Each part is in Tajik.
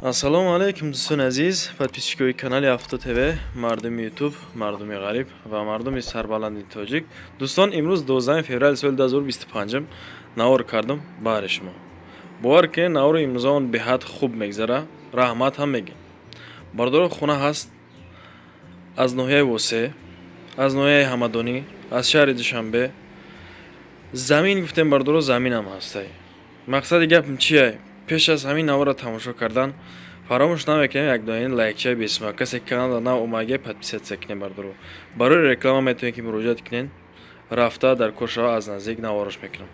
Ассалому алайкум, дӯстони азиз, подписчикои канали Авто ТВ, мардуми Ютуб, мардуми ғариб ва мардуми сарбаланди тоҷик. Дӯстон, имрӯз 12 феврали соли 2025 навор кардам баҳри шумо. Бовар кунед, навори имрӯзаон беҳад хуб мегзара, раҳмат ҳам мегӯем. Бародаро, хона ҳаст аз ноҳияи Восе, аз ноҳияи Ҳамадонӣ, аз шаҳри Душанбе. Замин гуфтем, бародаро, заминам ҳастай. Мақсади гапм чия? Пеш аз ҳамин наворро тамошо кардан фаромӯш намекунем як донаи лайкчаи бесума. Касе ки каналда нав омадагия, подписаться кунем, бародаро. Барои реклама метавонед ки муроҷиат кунед, рафта дар кор шава, аз наздик наворош мекунам.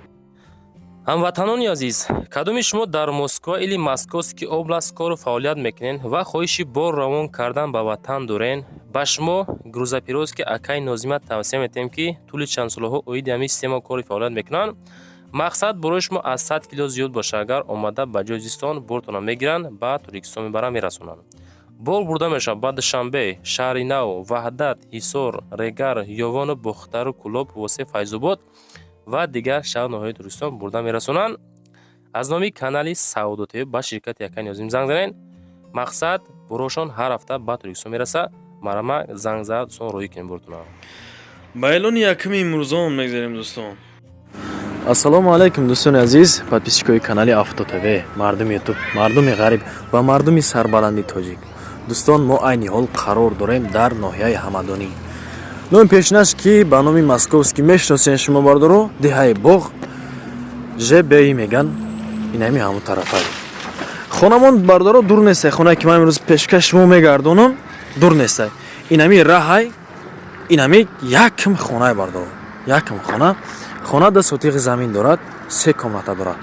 Ҳамватанони азиз, кадоми шумо дар Москва или Московский область кору фаъолият мекунед ва хоҳиши бор равон кардан ба ватан дорен, ба шумо грузоперевозки акай Нозима тавсия метиҳем, ки тӯли чанд солаҳо оиди ҳамин система кори фаъолият мекунанд. Мақсад, борои шумо аз 100 кило зиёд бошад, агар омада ба ҷои зистон бортона мегиранд, ба Тоҷикистон мебаранд, мерасонанд. Бор бурда мешавад ба Душанбе, Шаҳри Нав, Ваҳдат, Ҳисор, Регар, Ёвону Бохтару, Кӯлоб, Восе, Файзобод ва дигар шаҳру ноҳияи Тоҷикистон бурда мерасонанд. Аз номи канали Савдо ТВ ба ширкати акай Нозим занг занед. Мақсад, борошон ҳар ҳафта ба Тоҷикистон мерасад. Марама занг зад, дӯстон, роҳӣ кунем бортона. Ба эълони якуми имрӯзаон мегзарем, дӯстон. Ассалому алайкум, дӯстони азиз, подписчикои канали Авто ТВ, мардуми Ютуб, мардуми ғариб ва мардуми сарбаланди тоҷик. Дӯстон, мо айни ҳол қарор дорем дар ноҳияи Ҳамадонӣ. Номи пешинаш ки ба номи Московский мешиносен шумо, бардоро, деҳаи Боғ, ЖБИ меган, инами ҳамон тарафай. Хонамон, бардоро, дур нестай, хонае ки ман имрӯз пешкаш шумо мегардонам, дур нестай. Инами раҳай, инами якм хонае, бардоро, якм хона. Хона 2 сотиғи замин дорад, се комната дорад.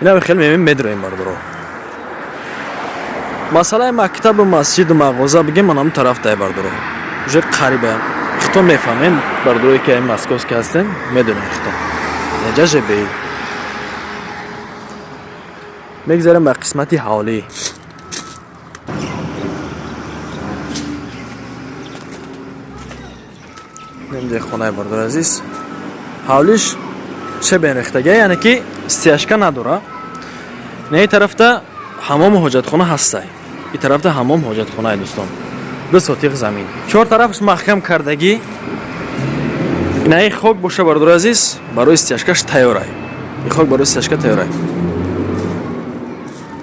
Инами хеле мемем медроем, бардоро. Масъалаи мактабу масҷиду мағоза бигем, ман ҳамон тараф дай, бардоро. Уже қарибаям. Хито мефаҳмем, бардорое ки ами московский ҳастем, медонем хито. Инҷа ЖБИ. Мегзарем ба қисмати ҳавлӣ. Инҷа хонаи бардори азиз. Ҳавлиш щебень рехтага, яъне ки стяжка надора. На ин тарафта ҳамому ҳоҷатхона ҳастай. Ин тарафта ҳамом ҳоҷатхонае, дӯстон. 2 сотиқ замин. Чор тарафаш маҳкам кардагӣ. Ина ин хок боша, бардори азиз, барои стяжкаш тайёрай. Ин хок барои стяжка тайёрай.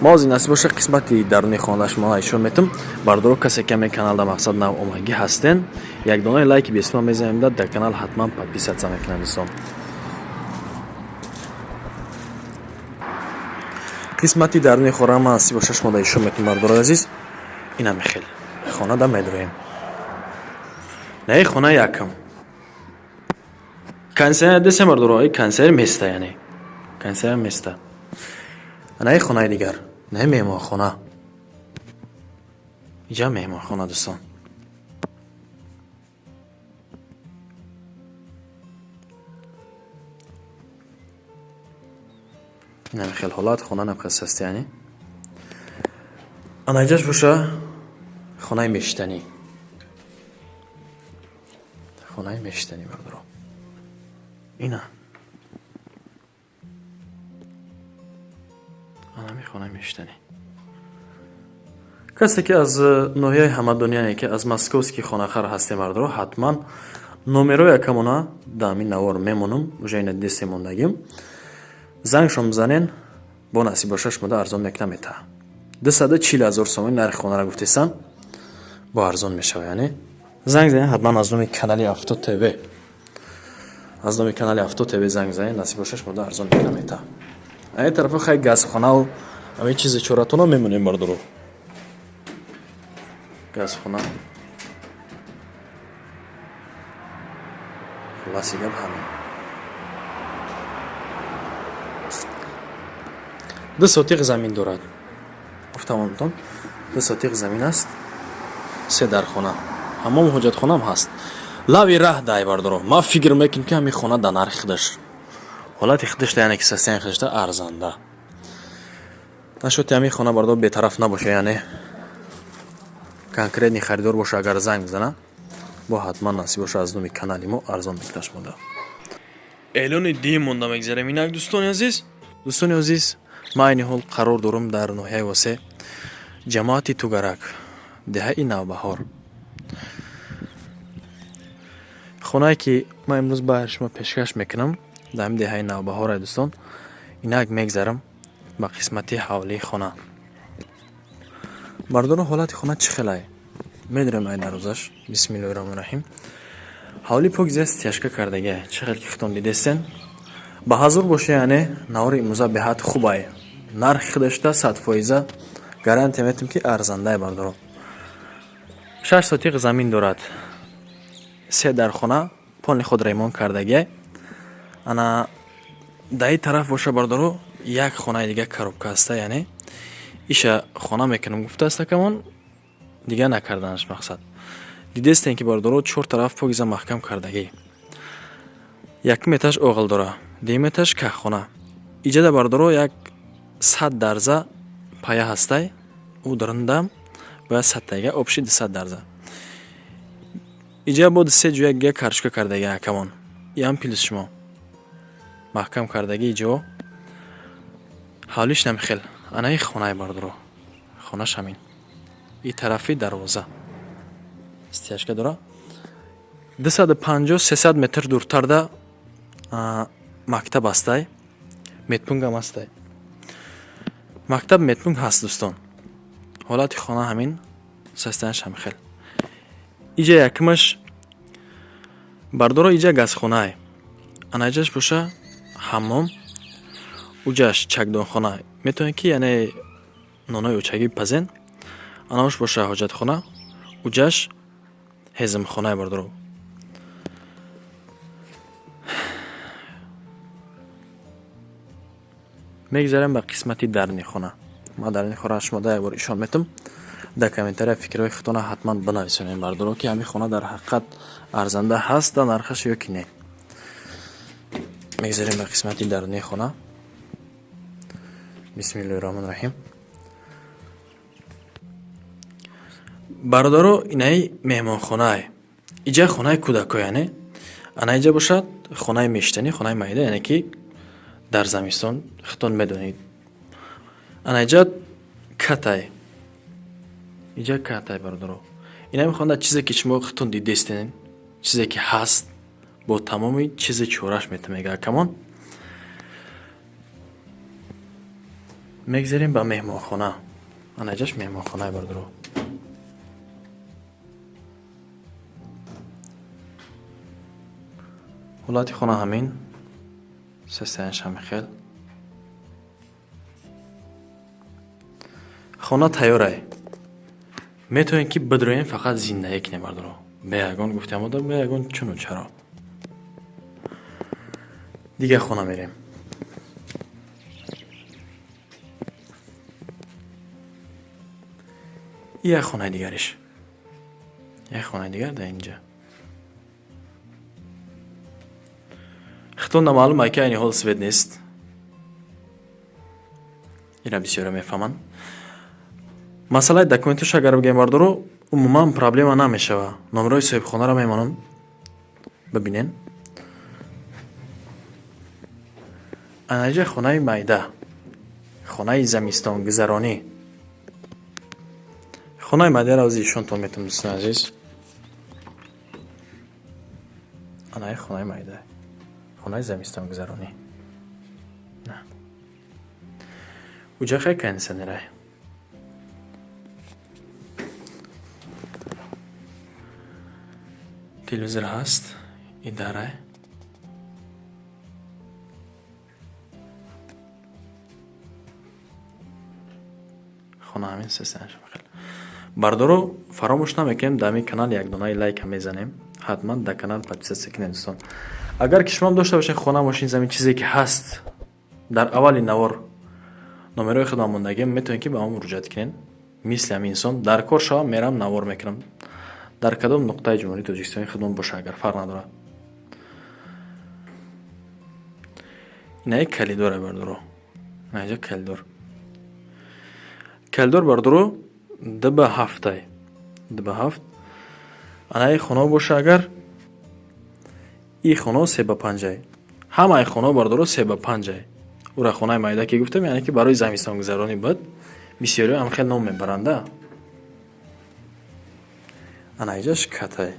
Мо ҳозир насиб боша қисмати даруни хонада шумо нишон метам. Бардоро, касе ки ҳамин каналда мақсад нав омадагӣ ҳастен, як донаи лайки бесума мезанем, дар канал ҳатман подписаться мекунанд, дӯстон. Қисмати даруни хона ман насиб боша шумо нишон метам, бардорои азиз. Инам хел хона да медроем. На ин хона якам. Кондиционер десем, бардоро, ин кондиционер места, яъне. Кондиционер места. На ин хонаи дигар. На ин меҳмонхона. Инҷа меҳмонхона, дӯстон. Инам хел ҳолат, хона намхел аст, яъне. Ана инҷаш боша хонаи мештанӣ. Хонаи мештанӣ, бардоро. Ина. Анами хонаи мештанӣ. Касе ки аз ноҳияи Ҳамадонӣ, яъне ки аз московский хонахар ҳастем, бардоро, ҳатман номерои акамона дар ҳамин навор мемонам, уже ина десте мондагим. Зангшон бизанен, бо насиб боша шумода арзон мекунам мета. 240 ҳазор сомонӣ нархи хонаро гуфтесам, бо арзон мешава, яъне. Занг занен ҳатман аз номи канали Авто ТВ. Аз номи канали Авто ТВ занг занен, насиб боша шумода арзон мекунам мета. Ин тарафа хай газхонаву ҳамин чизи чоратона мемонем, бардоро. Газхона. Хулоси гап ҳамин. 2 сотиқ замин дорад. Гуфтам, 2 сотиқ замин аст. Се дархона. Ҳамом ҳоҷатхонаам ҳаст. Лави раҳ дай, бардоро. Ман фикр мекунам ки ҳамин хона дар нархи худаш, ҳолати худаш, яъне ки состояние худашда арзанда. Нашуд ҳамин хона, бардор, бетараф набоша, яъне конкретный харидор боша, агар занг бизана, бо ҳатман насиб боша аз номи канали мо арзон мекунад шумода. Эълони дим монда мегзарем инак, дӯстони азиз. Дӯстони азиз, Ман айни ҳол қарор дорам дар ноҳияи Восе, ҷамоати Тугарак, деҳаи Навбаҳор. Хонае ки ман имрӯз баҳри шумо пешкаш мекунам дар ҳамин деҳаи Навбаҳор, ай дӯстон, инак мегзарам ба қисмати ҳавлии хона. Бардоро, ҳолати хона чӣ хелай? Медонем ай дарвозаш. Бисмиллоҳи раҳмони раҳим. Ҳавли пок зия стяжка кардагия, чӣ хел ки худтон дидестен. Ба ҳазур боша, яъне навори имрӯза беҳад хубай. Нархи худашта 100% гарантия метем, ки арзандай, бардоро. 6 сотиқ замин дорад. Се дархона полный худ ремонт кардагия. Ана дар ин тараф боша, бардоро, як хонаи дига коробка аста, яъне иша хона мекунам гуфтааст акамон, дига накарданаш мақсад. Дидестен ки, бардоро, чор тараф покиза маҳкам кардагӣ. Якум этаж оғил дора, дуюм этаж каххона. Иҷада, бардоро, як 100 дарза пая ҳастай, ӯ дарундам бояд 100 тайга, общий 200 дарза. Иҷа бо се ҷоя дига карчука кардаги акамон. Иам плюс шумо. Маҳкам кардагӣ иҷо. Ҳавлиш намхел. Анаи хонаи, бардоро. Хонаш ҳамин. И тарафи дарвоза. Стяжка дора. 250-300 метр дуртарда мактаб ҳастай. Медпунктам ҳастай. Мактаб, медпункт ҳаст, дӯстон. Ҳолати хона ҳамин, состоянаш ҳамхел. Иҷа якумаш, бардоро, иҷа газхонае. Ана иҷаш боша ҳаммом, уҷаш чакдонхона. Метавонед ки яъне нонои очагӣ бипазен. Анаош боша ҳоҷатхона, уҷаш ҳезмхонае, бардоро. Мегзарем ба қисмати даруни хона. Ман даруни хона шумо да як бор ишон метам. Дар комментария фикрҳои худтона ҳатман бинависонед, бардоро, ки ҳамин хона дар ҳақиқат арзанда ҳаст да нархаш ё ки не. Мегзарем ба қисмати дарунии хона. Бисмиллоҳи раҳмони раҳим. Бародаро, инаи меҳмонхонае. Иҷа хонаи кӯдако, яъне ана иҷа бошад хонаи мештанӣ, хонаи майда, яъне ки дар замистон худтон медонед. Ана иҷа катай. Иҷа катай, бародаро. Ина мехонда чизе ки шумо худтон дидестен, чизе ки ҳаст, бо тамоми чизи чораш метам, мега акамон. Мегзарем ба меҳмонхона. Ана иҷаш меҳмонхонае, бародаро. Ҳолати хона ҳамин, состоянаш ҳамин хел. Хона тайёрай. Метавонед ки бидроем, фақат зиндагӣ кунем, бардоро. Бе ягон гуфтиамода, бе ягон чуну чаро. Дигар хона мерем. Як хонаи дигариш. Як хонаи дигар дар инҷа. Худтон маълум ки айни ҳол свет нест. Ира бисёре мефаҳманд. Масъалаи документош агар бигӯем, бардоро, умуман проблема намешава. Номерои соҳибхонаро мемонам. Бибинен. Ана иҷа хонаи майда. Хонаи замистонгузаронӣ. Хонаи майдаро ози ишонтон метавонам, дӯстони азиз. Анаи хонаи майда. Хонаи замистонгузаронӣ. На. Уҷа хай кондитсионерай. Телевизор ҳаст, и дарай. Хона ҳамин состоянаш хел. Бардоро, фаромӯш намекунем, дар ҳамин канал як донаи лайка мезанем. Ҳатман дар канал подписаться кунед, дӯстон. Агар ки шумоам дошта бошед хона, мошин, замин, чизе ки ҳаст, дар аввали навор номерои худам мондагиам, метавонед ки ба ман муроҷиат кунед. Мисли ҳамин инсон дар кор шавам, мерам, навор мекунам. Дар кадом нуқтаи Ҷумҳурии Тоҷикистони худмон боша, агар фарқ надорад. Инаи калидоре, бардоро. Инаҷа калидор. Калидор, бардоро, д ба ҳафтай. Д ба ҳафт. Анаи хона боша агар, и хона се ба панҷай. Ҳамаи хона, бардоро, се ба панҷай. Ура хонаи майда ки гуфтам, яъне ки барои замистонгузаронӣ буд. Бисёриҳо ҳам хел ном мебаранда. Ана иҷаш катай.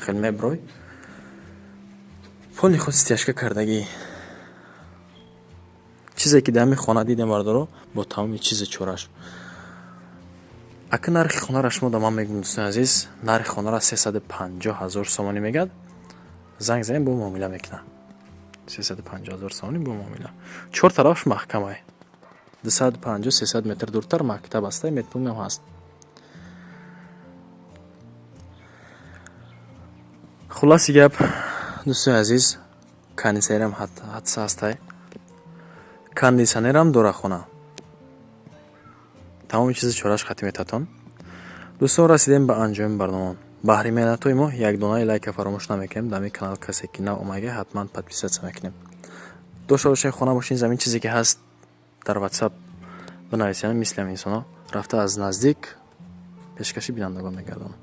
Хел меброй. Поли худ стяжка кардагӣ. Чизе ки дар ҳамин хона дидем, бардоро, бо тамоми чизи чораш. Ака, нархи хонаро шумо да ман мегӯм, дӯстони азиз, нархи хонаро 350 000 сомонӣ мегӯяд. Занг занем, бо муомила мекунад. 350 000 сомонӣ бо муомила. Чор тарафаш маҳкамай. 250-300 метр дуртар мактаб ҳастай, медпунктам ҳаст. Хулоси гап, дӯстони азиз, кондитсионерам ҳатса ҳастай. Кондитсионерам дора хона. Тамоми чизи чораш хати метатон. Дӯстон, расидем ба анҷоми барномаон. Баҳри меҳнатҳои мо як донаи лайка фаромӯш намекунем. Дар ҳамин канал касе ки нав омага, ҳатман подписаться мекунем. Дошта бошед хона, мошин, замин, чизе ки ҳаст, дар WhatsApp бинависем, мисли ҳамин инсонҳо рафта аз наздик пешкаши бинандагон мегардонам.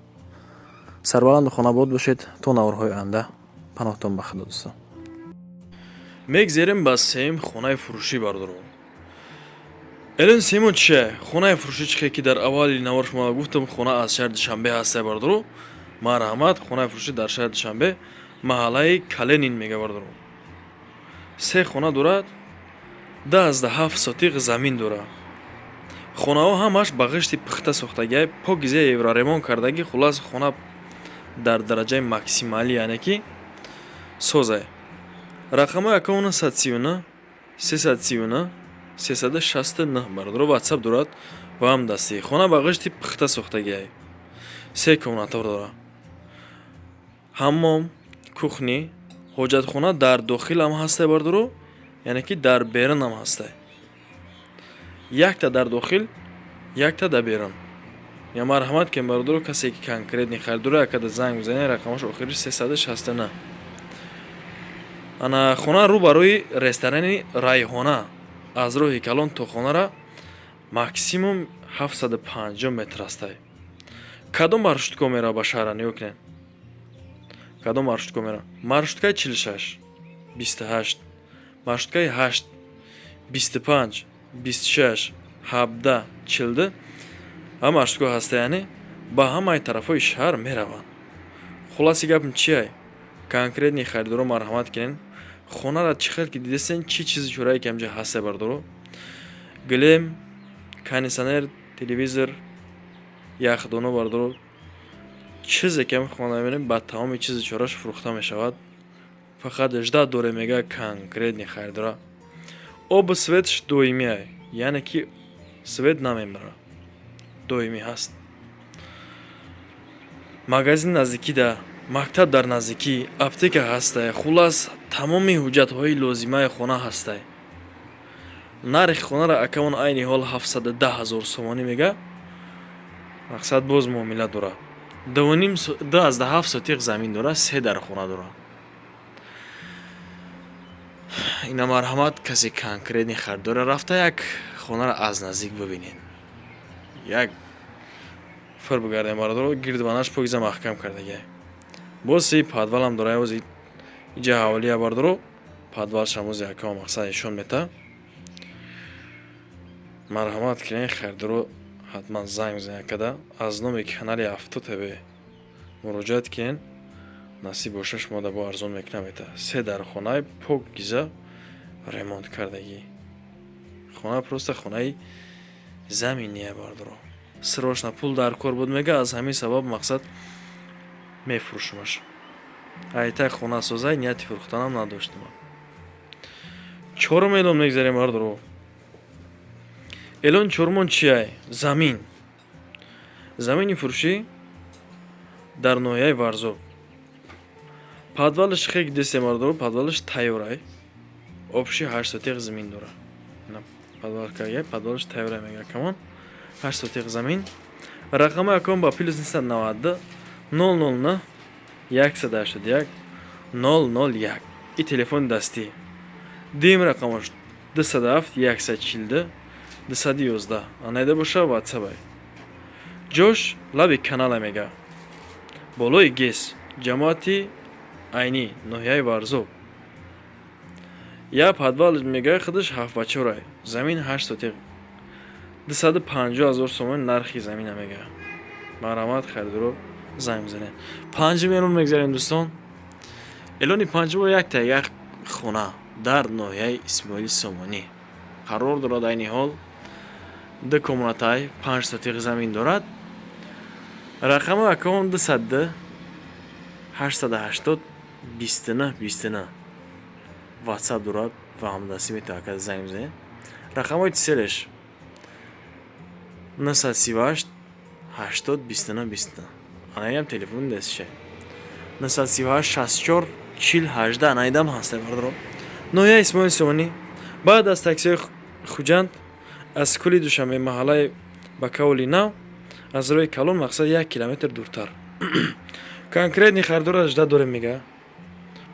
Сарбаланду хонабод бошед то наворҳои оянда. Паноҳтон ба Худо, дӯстон. Мегзерем ба сеюм хонаи фурӯшӣ, бардоро. Элон сеюмон чия? Хонаи фурӯшӣ, чихе ки дар аввали навор шумо гуфтам, хона аз шаҳри Душанбе ҳастай, бардоро. Марҳамат, хонаи фурӯшӣ дар шаҳри Душанбе, маҳаллаи Каленин мега, бардоро. Се хона дорад, 10,7 сотиқ замин дорад. Хонаҳо ҳамаш ба ғишти пухта сохтагиай, покиза евроремонт кардагӣ, хуллас, хона дар дараҷаи максималӣ, яъне ки созай. Рақамҳои акао 939 339 369, бардоро, WhatsApp дорад ва ҳам дастӣ. Хона ба ғишти пухта сохтагиай. Се комната дорад. Ҳаммом, кухня, ҳоҷатхона дар дохил ҳам ҳастай, бардоро, яъне ки дар берун ҳам ҳастай. Якта дар дохил, якта дар берун. Я марҳамат кен, бардоро, касе ки конкретный харидора, якада занг бизанед, рақамаш охириш 369. Ана хона рӯ барои ресторани Райҳона, аз роҳи калон то хонара максимум 750 метр астай. Кадом маршрутка мерава ба шаҳра, нигоҳ кунед. Кадом маршрутка мерава? Маршруткаи 46, 28, маршруткаи 8, 25, 26, 17, 42 ҳама маршрутка ҳаста, яъне ба ҳамаи тарафҳои шаҳр мераванд. Хулоси гапм чиай? Конкретный харидоро марҳамат кунед. Хонара чӣ хел ки дидастен, чӣ чизи чорае ки ҳамҷа ҳастай, бардоро. Гилем, кондитсионер, телевизор, яхдоно, бардоро, чизе ки ҳами хона мебинем, ба тамоми чизи чораш фурӯхта мешавад. Фақат ждать доре, мега, конкретный харидора. Обу светш доимиай, яъне ки свет намембара. Доимӣ ҳаст. Магазин наздикида, мактаб дар наздикӣ, аптека ҳастай, хуллас, тамоми ҳуҷҷатҳои лозимаи хона ҳастай. Нархи хонара акамон айни ҳол 710 000 сомонӣ мега. Мақсад, боз муомила дорад. 2,7 сотиқ замин дорад, се дар хона дорад. Ина марҳамат, касе конкретный харидора, рафта як хонаро аз наздик бибинед. Як фир бигардем, бародаро, гирдбанаш покиза маҳкам кардагиай. Боз си подвалам дорад, боз иҷа ҳавлия, бардоро, подвалшам боз якама мақсад нишон мета. Марҳамат кунед, харидоро ҳатман занг бизанед, када аз номи канали Авто ТВ муроҷиат кунед, насиб боша, шумо да бо арзон мекунам мета. Се дар хонаи покиза ремонт кардагӣ. Хона просто хонаи заминия, бардоро. Срочно пул дар кор буд, мега, аз ҳамин сабаб мақсад мефурӯшумаш. Айтай хона созай, нияти фурӯхтанам надоштам. Чорум эълон мегзарем, бардоро. Эълони чорумон чиай? Замин. Замини фурӯшӣ дар ноҳияи Варзоб. Подвалаш хек десем, бардоро, подвалаш тайёрай. Общий 8 сотиқ замин дорад. Подвал кагай, подвалаш тайёрай, мега камон. 8 сотиқ замин. Рақами акон ба плюс 992 009 181 001. И телефони дастӣ. Дуюм рақамаш 207 142 211. Анайда боша WhatsApp. Ҷош лаби канала, мега. Болои ГЭС, ҷамоати Айнӣ, ноҳияи Варзоб. Як подвал мегӯяд, худаш 7 ба 4-ай, замин 8 сотих, 250 000 сомон нархи замина мегӯяд. Марҳамат, харидоро занг бизанед. Панҷум эълон мегзарем, дӯстон. Эълони панҷумо якта як хона дар ноҳияи Исмоили Сомонӣ қарор дорад. Айни ҳол ду комнатай, 5 сотих замин дорад. Рақами акаон 202 880 29 29, Ватсап дорад ва ҳамдастӣ метавонад, занг бизанед. Рақамҳои Тселеш 938 80 29 29. Анаям телефони дастиша 938 64 40 18, анаидам ҳаста, бардоро. Ноҳияи Исмоили Сомонӣ, баъд аз таксиҳои Хуҷанд, аз кули Душанбе, маҳаллаи Бакавли Нав, аз роҳи калон, мақсад, 1 километр дуртар. Конкретный харидор жда дорем, мега.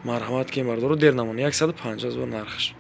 Марҳамат, ки бардоро, дер намон. 150 000 нархаш.